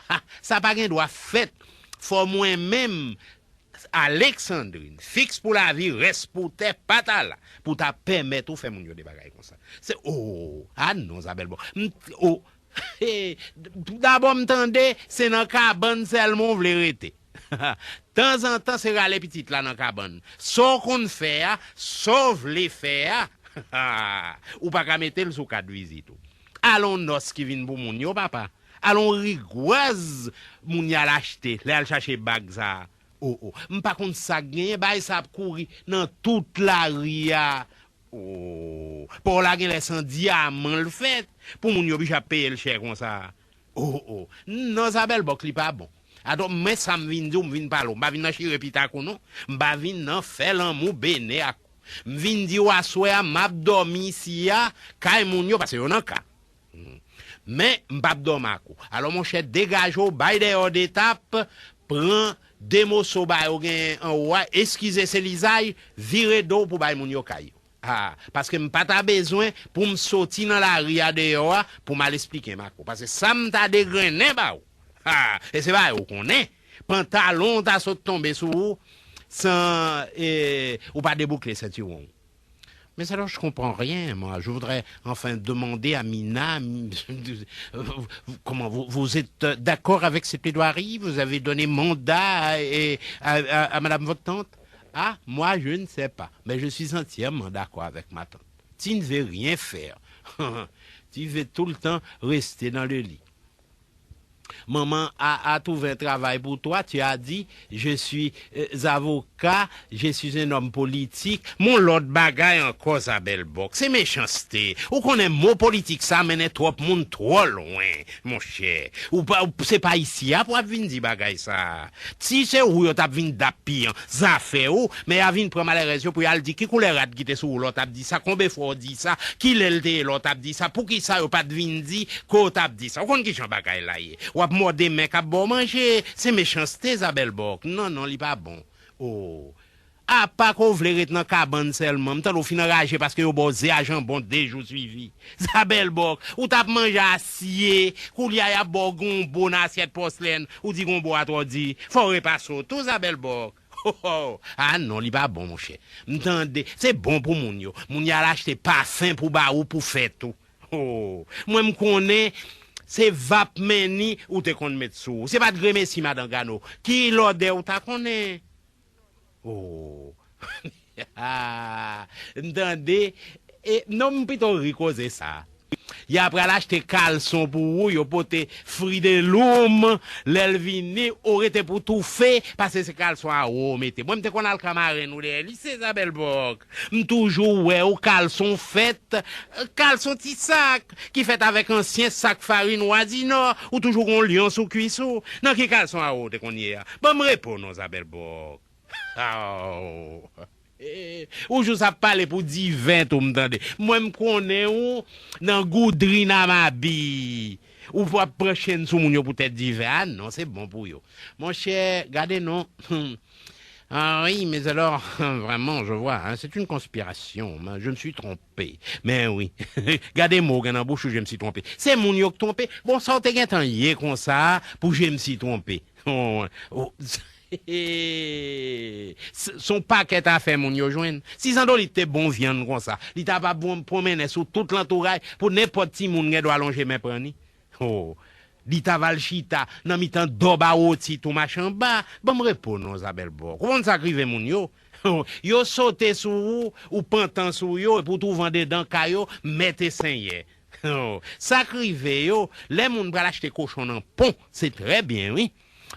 Ha, sa pa gen dwa fèt. Fò mwen menm, Alexandrine, fiks pou lavi, rès pou tè, pa ta la, pou ta pèmèt ou fè moun yo de bagay konsa. Se, o, a non, Zabèlbòk. M, o, he, dabò m tande, se nan kabann sèlman w vle rete. Tanzantan, se rale pitit la nan kabann. Sa w konn fè a, sa w vle fè a, ou pa ka mete l sou kat vizit ou. Alon nòs ki vin pou moun yo, papa. Alon rigwaz moun y al achte, lè al chache bag sa a. O, o. M pa konn sa k genyen, bagay sa ap kouri nan tout lari a. O, pa w la genlè se an dyaman l fèt, pou moun yo oblije ap peye l chè konsa. O, o. Non, Zabèlbòk, li pa bon. Atò, mwen sa m vin di w, m vin pale w. M pa vin nan chire pita ak ou non. M pa vin nan fè lanmou bene ak ou. M vin di w aswè a, m ap dòmi isi a, kay moun yo, paske yo nan ka. Hmm. Men, m p ap dòmi ak ou. Alò, monchè, degaje w, bay dèyè w de tap, pran de moso bagay ou genyen anwo a, eskize se lizay, vire do w pou bay moun yo kay yo. Ha, paske m pa ta bezwen pou m soti nan lari a deyò a pou m al esplike m ak ou. Paske sa m ta degrennen ba ou. Ha, e se bagay ou konnen. Pantalon w ta sot tonbe sou ou san e, ou pa deboukle sentiwon w. Mais alors, je comprends rien, moi. Je voudrais, enfin, demander à Mina, comment vous, vous êtes d'accord avec ces plaidoiries? Vous avez donné mandat à, à, à, à Madame votre tante? Ah, moi, je ne sais pas. Mais je suis entièrement d'accord avec ma tante. Tu ne veux rien faire. Tu veux tout le temps rester dans le lit. Maman a, a trouvé un travail pour toi, tu as dit, je suis euh, avocat, je suis un homme politique. Mon lòt bagay ankò, Zabèlbòk, se mechanste. Ou konnen mo politik sa mennen twòp moun twò lwen, monchè. Ou pa, ou, se pa isi a pou ap vin di bagay sa. Si se ou yo t ap vin dap piyan, zafè ou, men y a vin pran malerèz yo pou y al di ki koulè rad ki te sou ou lè w t ap di sa, konbe fwa w di sa, kilè l te ye lè w t ap di sa, poukisa yo pa t vin di ke w t ap di sa. Ou konn kijan bagay la ye. W ap mòde men k ap ba w manje, se mechanste, Zabèlbòk. Non, non, li pa bon. O. Apa ke w vle ret nan kabann sèlman, m tande w fin anraje paske yo ba w ze a janbon de jou swivi. Zabèlbòk, ou t ap manje asye, koulye a y ap ba w gonbo nan asyèt pòslèn, ou di gonbo a twò di. Fò w repase w tou, Zabèlbòk. Ho, ho. A non, li pa bon, monchè. M tande, se bon pou moun yo. Moun y al achte pafen pou ba ou pou fèt ou. Ho. Mwen, m konnen se vap menni ou te konn met sou ou. Se pa t gremesi madan Gano. Ki lòdè ou ta konnen? O. M tande. E, non, m pito ri koze sa. Y a pral achte kalson pou ou, yo pote Fridelum, lè l vini, ou rete pou toufe, paske se kalson a ou w mete. Mwen, m te konn al ka marenn ou dèyè lise, Zabèlbòk. M toujou wè w kalson fèt, kalson ti sak, ki fèt avèk ansyen sak farin Wazinò, ou toujou gon lyon sou kwis ou. Nan ki kalson a ou w te konn ye a? Ban m repo non, Zabèlbòk. Aw. Eh, ou jis ap pale pou diven tou, m tande. Mwen, m konnen ou nan goudri nan mabi. Ou p ap pran chenn sou moun yo poutèt diven. A non, se bon pou yo. Monchè, gade non. Ah oui, mais alors, vraiment, je vois, hein, c'est une conspiration. Hein, je me suis trompé. Men wi. Gade mo w gen nan bouch ou, je me suis trompé. Se moun yo k twonpe. Bon, sa w te gentan ye konsa pou je me suis trompé. Oh, oh. S- Se yon pakèt afè moun yo jwenn. Si Zandolit te bon vyann konsa, li ta va bon- pwonmennen sou tout lantouray pou nenpòt timoun gen dwa lonje men pran ni. Oh, li ta va al chita nan mitan dòb a woti tou machanba. Ban m repo non, Zabèlbòk. Ou konn sa k rive moun yo? Yo sote sou ou, ou pantan sou yo, epi w twouve andedan kay yo, mèt e senyè. Sa k rive yo, lè moun pral achte kochon nan pon, se trè byen, wi.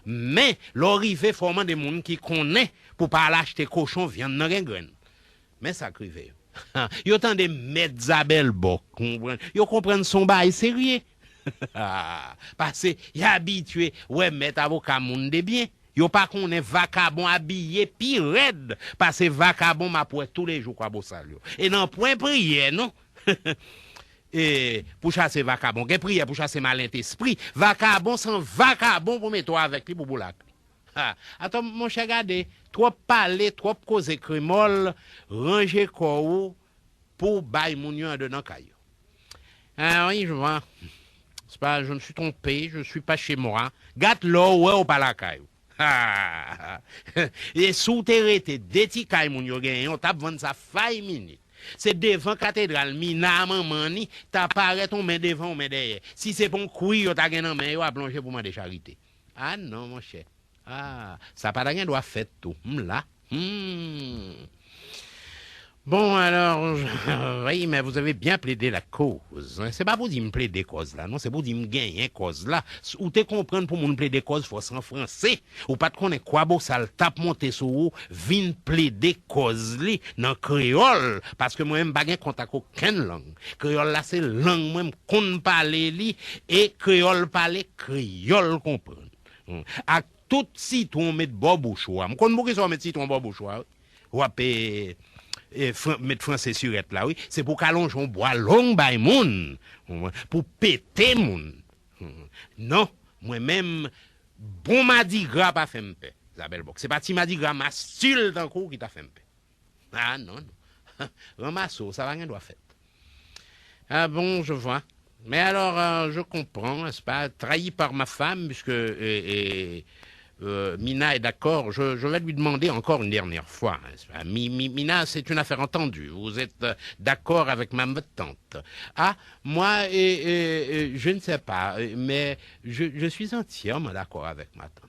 Men, lè w rive, fò w mande moun ki konnen pou pa al achte kochon, vyann nan gen grenn. Men sa k rive yo. Yo tande mèt Zabèlbòk, konprann. Yo konprann se yon bagay serye. Paske y abitye wè mèt avoka moun de byen. Yo pa konnen vakabon abiye pi rèd pase vakabon m ap wè toulejou Kwabosal yo. E nan pwen priyè, non. E pou chase vakabon. Gen priyè pou chase malentespri. Vakabon se yon vakabon pou mete w avèk li pou boul ak li. Ha, atò, monchè, gade, twòp pale, twòp koze kremòl, ranje kò w pou bay moun yo andedan kay yo. Ah oui, je vois. C'est pas, je me suis trompé, je suis pas chez moi. Gad lè w wè w pa lakay ou. Ha! E si w te rete de ti kay moun yo genyen, w t ap vann sa five minutes. Se devan katedral Mina a manman ni ta parèt yon men devan yon men dèyè. Si se pa yon kwi yo ta gen nan men yo ap lonje pou mande charite. Ah non, monchè. Ah, sa pa ta gen dwa fèt tou. M la. Hmm. Bon, alors, oui, mais vous avez bien plaidé la cause, hein. Se pa pou di m plede kòz la, non, se pou di m genyen kòz la. S- Ou te konprann pou moun plede kòz fò se an franse. Ou pa t konnen Kwabosal t ap monte sou ou, vin plede kòz li nan kreyòl, paske mwen menm m pa gen kont ak okenn lang. Kreyòl la se lang mwen, m konn pale li, e kreyòl pale, kreyòl konprann. Hmm. Ak tout sitwon w met bò bouch ou a. M konn poukisa w met sitwon bò bouch ou a, wi. W ap e, e, fran- met franse sirèt la, wi. Se pou w ka lonje yon bwa long bay moun, pou pete moun. Non, mwen menm, bon madigra pa fè m pè, Zabèlbòk. Se pa ti madigra mastil tankou w ki ta fè m pè. Ah non, non. Ranmase w, sa pa gen dwa fèt. Ah bon, je vois. Mais alors, euh, je comprends, n'est-ce pas, trahi par ma femme, puisque euh, euh, euh, Mina est d'accord. Je, je vais lui demander encore une dernière fois, n'est-ce pas. Mi- Mi- Mina, c'est une affaire entendue. Vous êtes euh, d'accord avec ma tante. Ah, moi, euh, euh, euh, je ne sais pas, euh, mais je, je suis entièrement d'accord avec ma tante.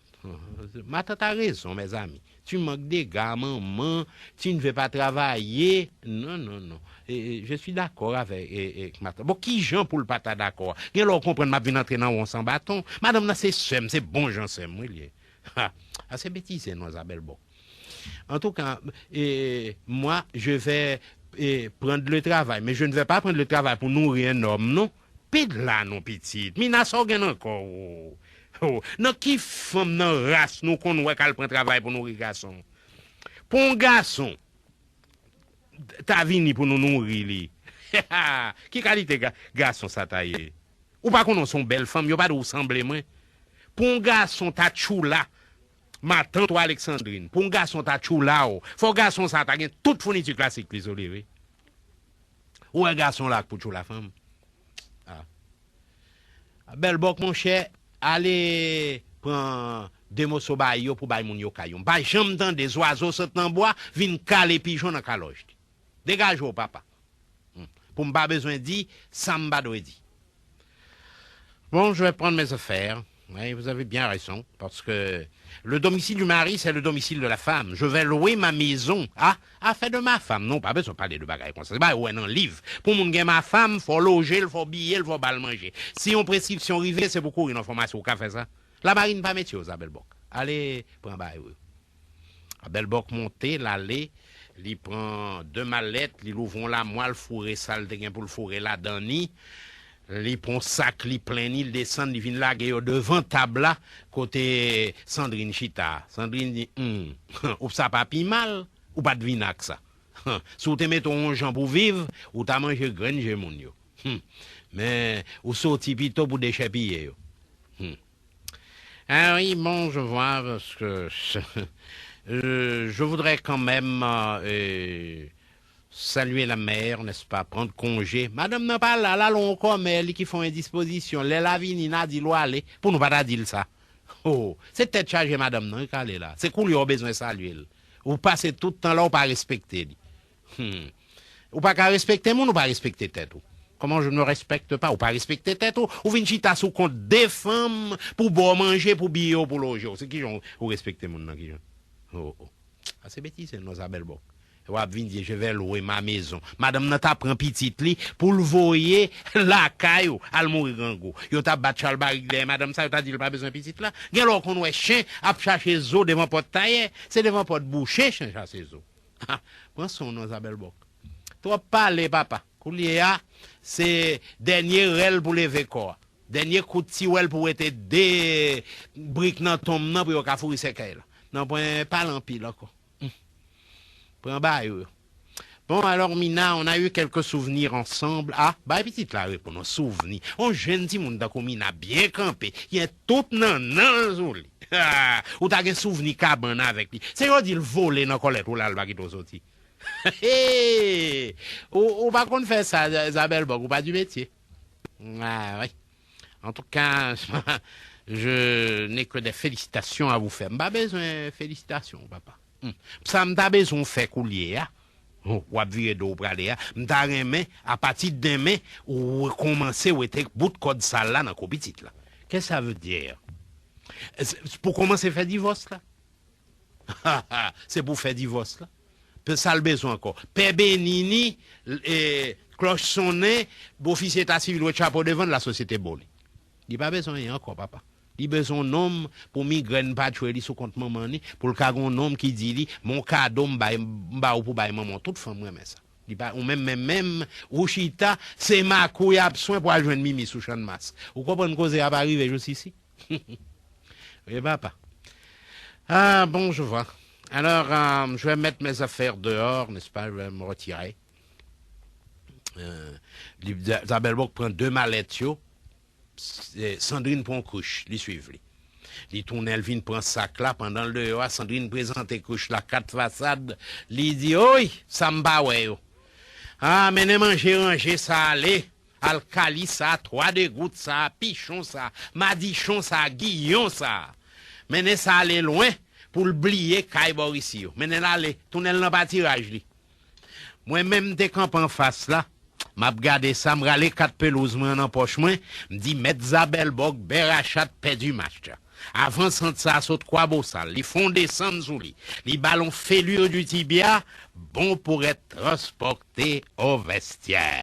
Ma tante a raison, mes amis. Tu manques d'égards, maman, tu ne veux pas travailler. Non, non, non. E, e, je suis d'accord avec, e, e, ma tante. Bon, ki jan pou l pa ta dakò a? Gen lè w konprann m ap vin antre nan won san baton. Madanm nan se sè m, se bon jan sè m, wi, li ye. Ha! A se betize non, Zabèlbòk. En tout cas, e, moi, je vais e, prendre le travail, mais je ne vais pas prendre le travail pour nourrir un homme, non. Ped la non, pitit. Mina, sa w gen nan kò w? Oh, nan ki fanm nan ras nou konn wè k al pran travay pou nouri gason? Pou yon gason ta vini pou nou nouri li. Ki kalite ga- gason sa ta ye? Ou pa konnen w se yon bèl fanm, yo pa di w sanble mwen. Pou yon gason ta tchoula matant ou Alexandrine, pou yon gason ta tchoula w, fò gason sa ta gen tout founiti klasik li sou li, wi. Ou wè gason la ak pou tchoula fanm. Ah. Bèl bòk, monchè, ale pran de moso bay yo pou bay moun yo kay yo. M pa janm tande zwazo sot nan bwa vin kale pijon nan kalòj li. Degaje w, papa. Hmm. Pou m pa bezwen di sa m pa dwe di. Bon, je vais prendre mes affaires. Oui, vous avez bien raison, parce que le domicile du mari, c'est le domicile de la femme. Je vais louer ma maison à affaire de ma femme. Non, pa bezwen pale de bagay konsa. Se bagay ou wè nan liv. Pou moun gen ma femme, fò w loje l, fò w biye l, fò w ba l manje. Si yon preskripsyon rive, se pou kouri nan fomasi ou ka fè sa. Lamarin pa metye w sa, Bèlbòk. Ale pran bagay ou yo. Bèlbòk monte, l ale, li pran de malèt, li louvri yon lamwa, l foure sa l te gen pou l foure ladan ni. Li pran yon sak, li plen ni, li desann, li vin lage yo devan tab la, kote Sandrine chita. Sandrine di, hmm, ou sa pa pi mal, ou pa t vin ak sa. Si w te mete w yon jan pou viv, ou ta manje grenn je moun yo. Hmm. Men, ou soti pito pou dechèpiye yo. Hmm. Ah oui, bon, je vois, parce que je, je voudrais quand même euh, euh, saluer la mère, n'est-ce pas, prendre congé. Madanm nan pa la, l al yon kòmè, li ki fè yon endispozisyon. Lè l a vini, n a di l w ale, pou nou pa ta di l sa. Oh, se tèt chaje madanm nan wi k ale la. Se koulye w bezwen salye l. Ou pase tout tan la, ou pa respekte li. Hmm. Ou pa ka respekte moun, ou pa respekte tèt ou. Comment je ne me respecte pas? Ou pa respekte tèt ou. Ou vin chita sou kont de fanm pou ba w manje, pou biye w, pou loje w. Se kijan ou, ou respekte moun nan, kijan? Oh, oh. A se betize non, Zabèlbòk. W ap vin di, je vais louer ma maison. Madanm nan t ap pran pitit li pou l voye lakay ou al mouri grangou. Yo t ap bat chalbari dèyè madanm sa, yo ta di l pa bezwen pitit la. Gen lè w konn wè chen ap chache zo devan pòt tayè. Se devan pòt bouche chen chache zo. Ha, pran son non, Zabèlbòk. Twòp pale, papa. Koulye a, se dènye rèl pou leve kò a. Dènye kout tiwèl pou wete de brik nan tonm nan pou yo ka fouri sèkèy la. Nanpwen pale anpil ankò. Hmm. Pran ba yo. Bon, alors, Mina, on a eu quelques souvenirs ensemble. Ah, bay pitit la reponn, yon souvni. On jèn timoun tankou Mina, byen kanpe, gen tout nannan l sou li. Ou ta gen souvni kabann avèk li. Se yo di l vole nan kòlèt ou la, l pa kite w soti. Ou, ou pa konn fè sa, Zabèlbòk, ou pa di metye. Ah, wi. En tout cas, je n'ai que des félicitations à vous faire. M pa bezwen felisitasyon, papa. Hmm. Sa m ta bezwen w fè koulye a, oh, w ap vire do w prale a, m ta renmen, apati demen, ou rekòmanse wete bout kòd sal la nan kou pitit la. Qu'est-ce que ça veut dire? Se pou kòmanse fè divòs la. Se pou fè divòs la. Pe sa l bezwen ankò? Pè Benini, e, klòch sonnen, ofisye eta sivil wè chapo devan l, lasosyete bo li. Li pa bezwen anyen ankò, papa. Li bezwen yon nonm pou migrèn pa tchwe li sou kont manman li, pou l ka gen yon nonm ki di li, "Mon kado m bay, m ba ou pou bay manman w, tout fanm renmen sa." Li pa, ou menm, menm, menm, ou chita, se makou y ap swen pou al jwenn mimi sou Channmas. Ou konprann koze a pa rive jis isi? Wi, papa. Ah, bon, je vois. Alors, euh, je vais mettre mes affaires dehors, n'est-ce pas? Je vais me retirer. Euh, li, Zabèlbòk pran de malèt yo. S-, eh, Sandrine pran kouch, li swiv li. Li tounen, l vin pran sak la. Pandan l deyò a, Sandrine prezante kouch la kat fasad. Li di, "Oy, sa m pa wè yo. Ah, mennen manje ranje sa ale. Alkali sa, twa degout sa, pichon sa, madichon sa, giyon sa. Mennen sa ale lwen pou l bliye kay bò isi yo. Mennen l ale, tounen l nan patiraj li." Mwen menm, m te kanpe anfas la, m ap gade sa, m rale kat pelouz mwen an nan pòch mwen, m di, "Mèt Zabèlbòk, bè rachat, pèdi match la." Avan sant sa a sot Kwabosal, li fè yon desann sou li, li ba l yon felur di tibya, bon pour être transporté au vestiaire.